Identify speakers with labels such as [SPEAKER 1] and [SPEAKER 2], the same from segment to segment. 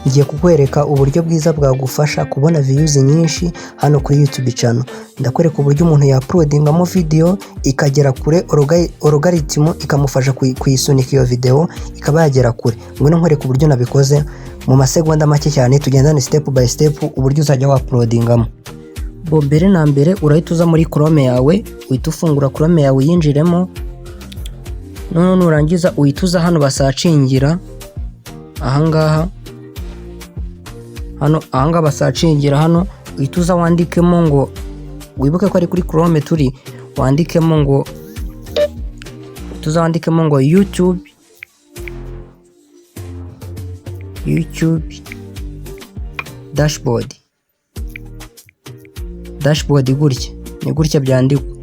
[SPEAKER 1] Ngiye kukwereka uburyo bwiza bwagufasha kubona views nyinshi hano kuri YouTube channel. Ndakwereka uburyo umuntu yauploadingamo video ikagera kure, algorithm ikamufasha kuyisunika iyo video ikaba yagera kure. Ngwino nkwereka uburyo nabikoze mu masegonda make cyane, tugendane step by step uburyo uzajya wauploadingamo. Bo mbere na mbere urahita uza muri Chrome yawe, uhita ufungura Chrome yawe uyinjiremo, noneho nurangiza uhita uza hano basearchingira ahangaha, hano ahangaha basearchingira hano, uhita uza wandikemo ngo, wibuke ko ari kuri Chrome turi, wandikemo ngo, tuza wandikemo ngo YouTube dashboard, dashboard gutya, ni gutya byandikwa,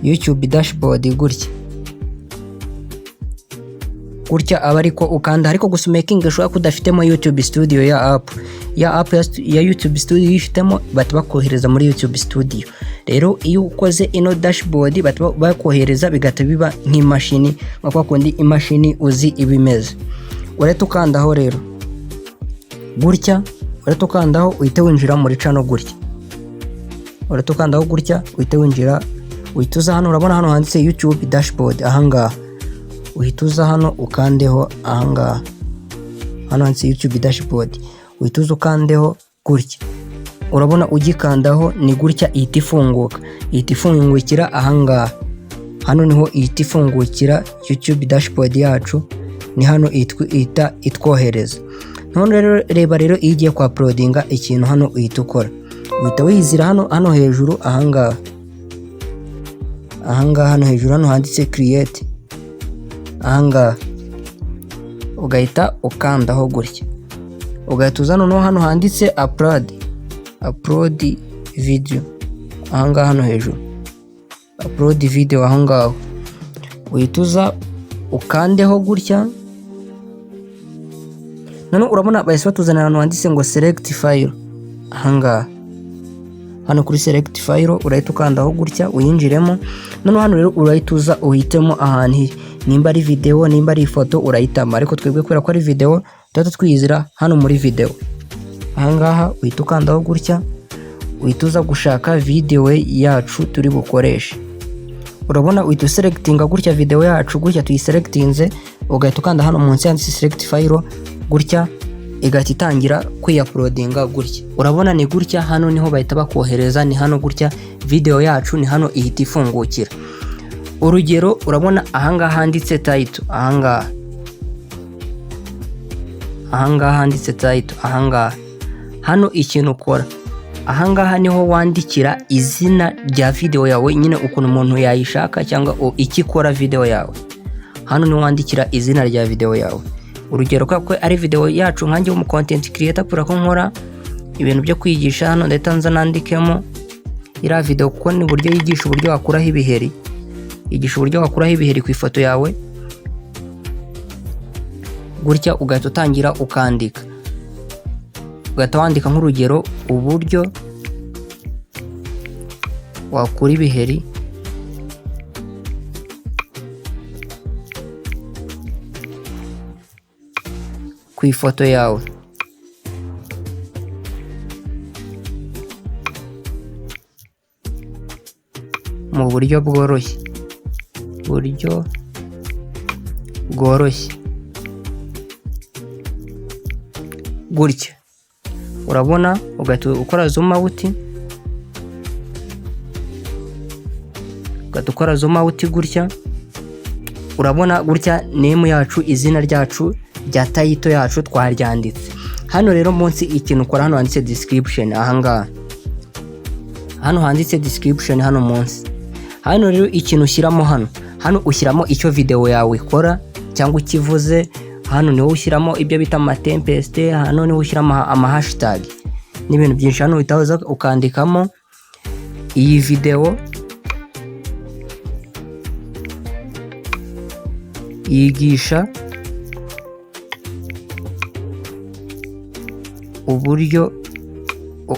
[SPEAKER 1] YouTube dashboard gutya gutya, aba ariko ukanda, ariko gusa making sure ko udafitemo YouTube Studio ya app, ya app ya YouTube Studio. Iyo uyifitemo bahita bakohereza muri YouTube Studio. Rero iyo ukoze ino dashboard bahita bakohereza, bigahita biba nk'imashini, nka kwa kundi imashini uzi iba imeze. Urahita ukandaho rero gutya, urahita ukandaho uhite winjira muri channel gutya. Urahita ukandaho gutya uhite winjira, uhita uza hano, urabona hano handitse YouTube dashboard ahangaha, uhita uza hano ukandeho ahangaha, hano handitse YouTube dashboard, uhita uza ukandeho gutya. Urabona ugikandaho ni gutya ihita ifunguka, ihita ifungukira ahangaha. Hano niho ihita ifungukira YouTube dashboard yacu, ni hano ihita itwohereza. None rero reba rero, iyo ugiye kwa uploadinga ikintu hano uhita ukora, uhita wizira hano, hano hejuru ahangaha, ahangaha hano hejuru, hano handitse create ahangaha, ugahita ukandaho gutya, ugahita uza noneho hano handitse upload, upload video ahangaha hano hejuru, upload video aho ngaho, uhita uza ukandeho gutya. Noneho urabona bahise batuzanira ahantu handitse ngo select file ahangaha. Hano kuri select file urahita ukandaho gutya uyinjiremo. Noneho hano rero urahita uza uhitemo ahantu iri, nimba ari video, nimba ari ifoto, urahitamo, ariko twebwe kubera ko ari video tuhita twiyizira hano muri video ahangaha. Uhita ukandaho gutya, uhita uza gushaka video yacu turi bukoreshe. Urabona uhita uselectinga gutya video yacu gutya, tuyiselectinze, ugahita ukanda hano munsi handitse select file gutya, igahita itangira kwiyuploadinga gutya. Urabona ni gutya, hano niho bahita bakohereza, ni hano gutya video yacu ni hano ihita ifungukira. Urugero urabona ahangaha handitse title ahangaha, ahangaha handitse title ahangaha. Hano ikintu ukora ahangaha niho wandikira izina rya video yawe nyine, ukuntu umuntu yayishaka cyangwa icyo ikora video yawe. Hano niho wandikira izina rya video yawe. Urugero ko ari video yacu, nkanjye w'umu content creator, kubera ko nkora ibintu byo kwigisha, hano ndahita nza nandikemo iriya video, kuko ni uburyo yigisha uburyo wakuraho ibiheri, yigisha uburyo wakuraho ibiheri ku ifoto yawe gutya. Ugahita utangira ukandika, ugahita wandika nk'urugero uburyo wakura ibiheri ku ifoto yawe mu buryo bworoshye, buryo bworoshye gutya. Urabona ugahita ukora zoom out, ugahita ukora zoom out gutya. Urabona gutya name yacu, izina ryacu rya title yacu twaryanditse hano. Rero munsi ikintu ukora, hano handitse description ahangaha, hano handitse description hano munsi. Hano rero ikintu ushyiramo hano, hano ushyiramo icyo video yawe ikora cyangwa ikivuze. Hano niho ushyiramo ibyo bita amatempeste, hano niho ushyiramo ama hashtag n'ibintu byinshi. Hano uhita uza ukandikamo iyi video yigisha uburyo,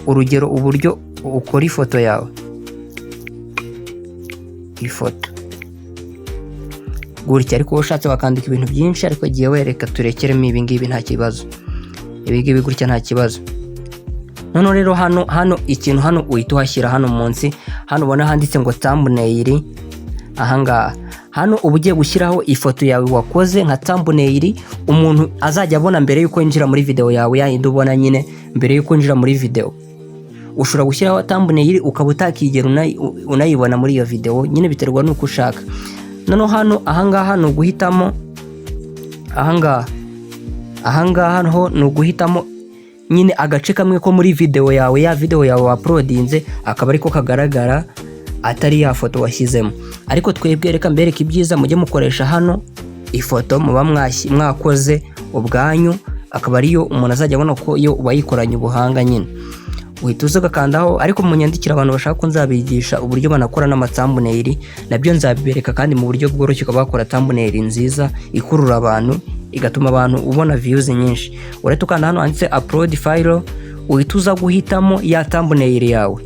[SPEAKER 1] urugero uburyo ukora ifoto yawe, ifoto gutya. Ariko wowe ushatse wakandika ibintu byinshi, ariko igihe wereka turekeremo ibi ngibi nta kibazo. Ibi ngibi gutya nta kibazo. Noneho rero hano ikintu hano uhita uhashyira hano munsi, hano ubona handitse ngo thumbnail. Ahangaha hano uba ugiye gushyiraho ifoto yawe wakoze nka thumbnail, umuntu azajya abona mbere y'uko yinjira muri video yawe, yayindi ubona nyine mbere y'uko winjira muri video. Ushobora gushyiraho thumbnail ukaba utakigera unayibona muri iyo video nyine, biterwa n'uko ushaka. Noneho hano ahangaha ni uguhitamo, ahangaha ho ni uguhitamo nyine agace kamwe ko muri video yawe, ya video yawe wauploadinze, akaba ariko kagaragara, atari ya foto washyizemo. Ariko twebwe reka mbereke ibyiza, mujye mukoresha hano ifoto muba mwakoze ubwanyu, akaba ariyo umuntu azajya abona ko iyo wayikoranye ubuhanga nyine. Uhita uza ugakandaho. Ariko munyandikira abantu bashaka ko nzabigisha uburyo banakora n'amathumbnail, nabyo nzabibereka kandi mu buryo bworoshye, ukaba wakora thumbnail nziza ikurura abantu, igatuma abantu ubona views nyinshi. Urahita ukanda hano handitse upload file, uhita uza guhitamo ya thumbnail yawe.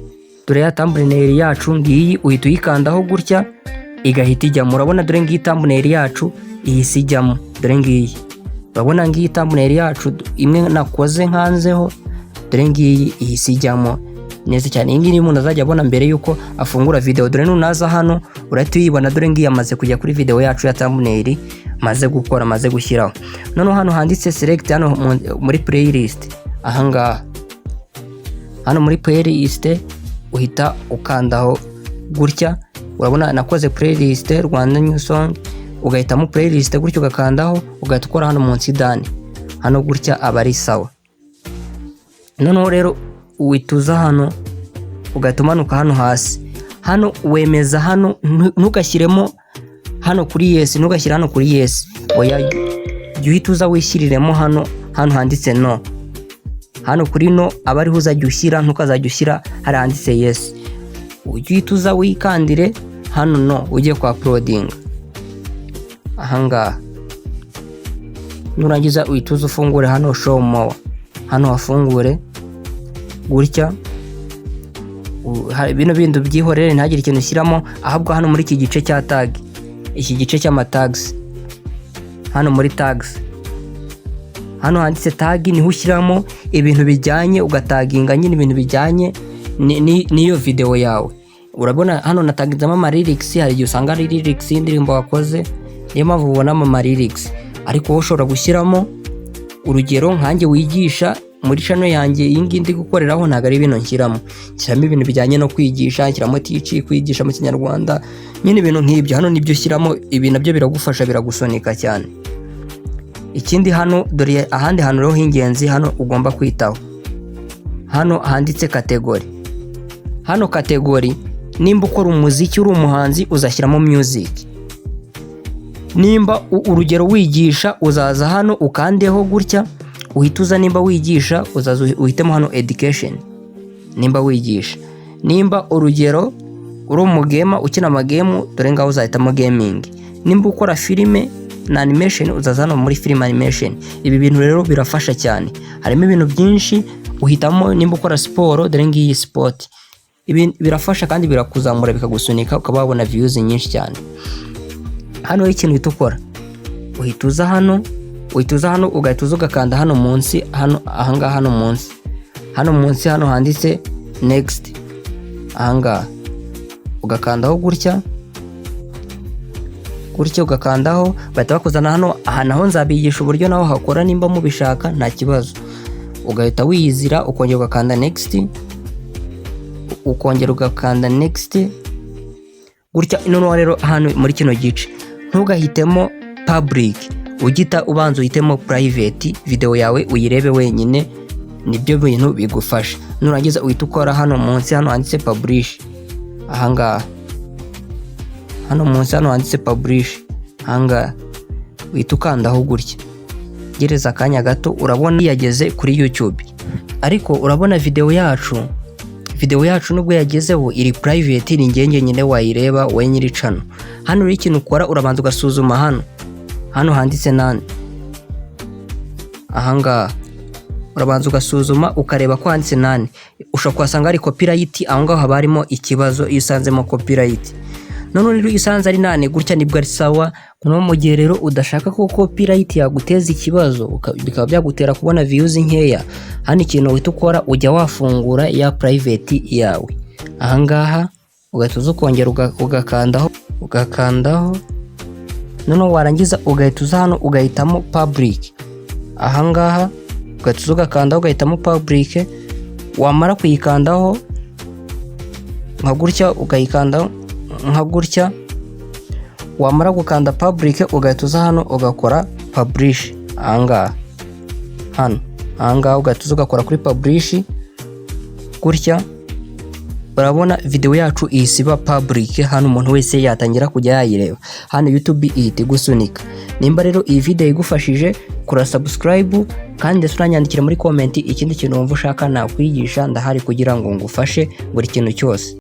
[SPEAKER 1] Dore ya thumbnail yacu ngiyi, uhita uyikandaho gutya igahita ijyamo. Urabona, dore ngiyi thumbnail yacu ihise ijyamo. Dore ngiyi, urabona ngiyi thumbnail yacu imwe nakoze nkanzeho, dore ngiyi ihise ijyamo neza cyane. Iyi ngiyi umuntu azajya abona mbere yuko afungura video. Dore nunaza hano urahita uyibona, dore ngiyi amaze kujya kuri video yacu ya thumbnail maze gukora, maze gushyiraho. Noneho hano handitse select, hano muri playlist, ahangaha hano muri playlist uhita ukandaho gutya. Urabona nakoze playlist Rwanda New Song, ugahitamo playlist gutya, ugakandaho, ugahita ukora hano munsi done hano gutya, aba ari sawa. Noneho rero uhita uza hano, ugahita umanuka hano hasi, hano wemeza hano, ntugashyiremo hano kuri yes, ntugashyire hano kuri yes, oya. Jya uhita uza wishyiriremo hano handitse no, hano kuri no aba ariho uzajya ushyira, ntukazajya ushyira hari handitse yes. Ujye uhita uza wikandire hano no ujye kwa uploadinga ahangaha. Nurangiza uhita uza ufungure hano show more, hano hafungure gutya. Bino bindi ubyihorere, ntihagire ikintu ushyiramo. Ahubwo hano muri iki gice cya tag, iki gice cy'ama tags, hano muri tags, hano handitse tag, niho ushyiramo ibintu bijyanye, ugataginga nyine ibintu bijyanye n'iyo video yawe. Urabona hano nataginzemo ama lyrics. Hari igihe usanga ari lyrics y'indirimbo wakoze, niyo mpamvu ubonamo ama lyrics. Ariko wowe ushobora gushyiramo urugero nkanjye wigisha muri channel yanjye iyi ngiyi ndi gukoreraho, ntabwo ari ibintu nshyiramo, nshyiramo ibintu bijyanye no kwigisha, nshyiramo teach, kwigisha mu Kinyarwanda nyine, ibintu nk'ibyo. Hano nibyo ushyiramo, ibi nabyo biragufasha, biragusunika cyane. Ikindi hano, dore ahandi hantu rero h'ingenzi hano ugomba kwitaho, hano handitse category. Hano category, nimba ukora umuziki, uri umuhanzi, uzashyiramo music. Nimba urugero wigisha, uzaza hano ukandeho gutya, uhita uza, nimba wigisha uzaza uhitemo hano education nimba wigisha. Nimba urugero uri umugamer ukina amagame, dore ngaho uzahitamo gaming. Nimba ukora filime na animation, uzaza hano muri film animation. Ibi bintu rero birafasha cyane, harimo ibintu byinshi uhitamo. Nimba ukora siporo, dore ngiyi sport. Ibi birafasha kandi birakuzamura, bikagusunika, ukaba wabona views nyinshi cyane. Hano ikintu uhita ukora, uhita uza hano, ugahita uza ugakanda hano munsi, hano ahangaha, hano munsi hano handitse next, ahangaha ugakandaho gutya gutya, ugakandaho bahita bakuzana hano. Aha naho nzabigisha uburyo naho hakora nimba mubishaka, nta kibazo. Ugahita wiyizira, ukongera ugakanda next, ukongera ugakanda next gutya. Noneho rero hano muri kino gice ntugahitemo public, ugita ubanza uhitemo private, video yawe uyirebe wenyine, nibyo bintu bigufasha. Nurangiza uhita ukora hano munsi, hano handitse publish, ahangaha hano munsi, hano handitse publish, ahangaha uhita ukandaho gutya. Gereza akanya gato, urabona yageze kuri YouTube. Ariko urabona video yacu nubwo yagezeho iri private, ni njye nyine wayireba, wowe nyiri channel. Hano rero ikintu ukora, urabanza ugasuzuma hano handitse none, ahangaha urabanza ugasuzuma ukareba ko handitse none. Ushobora kuhasanga hari copyright, aho ngaho haba harimo ikibazo iyo usanzemo copyright. Noneho rero iyo usanze ari none gutya, nibwo ari sawa. No mu gihe rero udashaka ko copyright yaguteza ikibazo, bikaba byagutera kubona views nkeya, hano ikintu uhita ukora, ujya wafungura ya private yawe ahangaha, ugahita uza ukongera ugakandaho, ugakandaho. Noneho warangiza ugahita uza hano ugahitamo public ahangaha, ugahita uza ugakandaho, ugahitamo public. Wamara kuyikandaho nka gutya, ukayikandaho nka gutya, wamara gukanda public, ugahita uza hano ugakora publish ahangaha. Hano ahangaha ugahita uza ugakora kuri publish gutya. Urabona video yacu ihise iba public hano, umuntu wese yatangira kujya yayireba. Hano YouTube ihita igusunika. Nimba rero iyi video igufashije, kora subscribe, kandi ndetse uranyandikira muri comment ikindi kintu wumva ushaka nakwigisha. Ndahari kugira ngo ngufashe buri kintu cyose.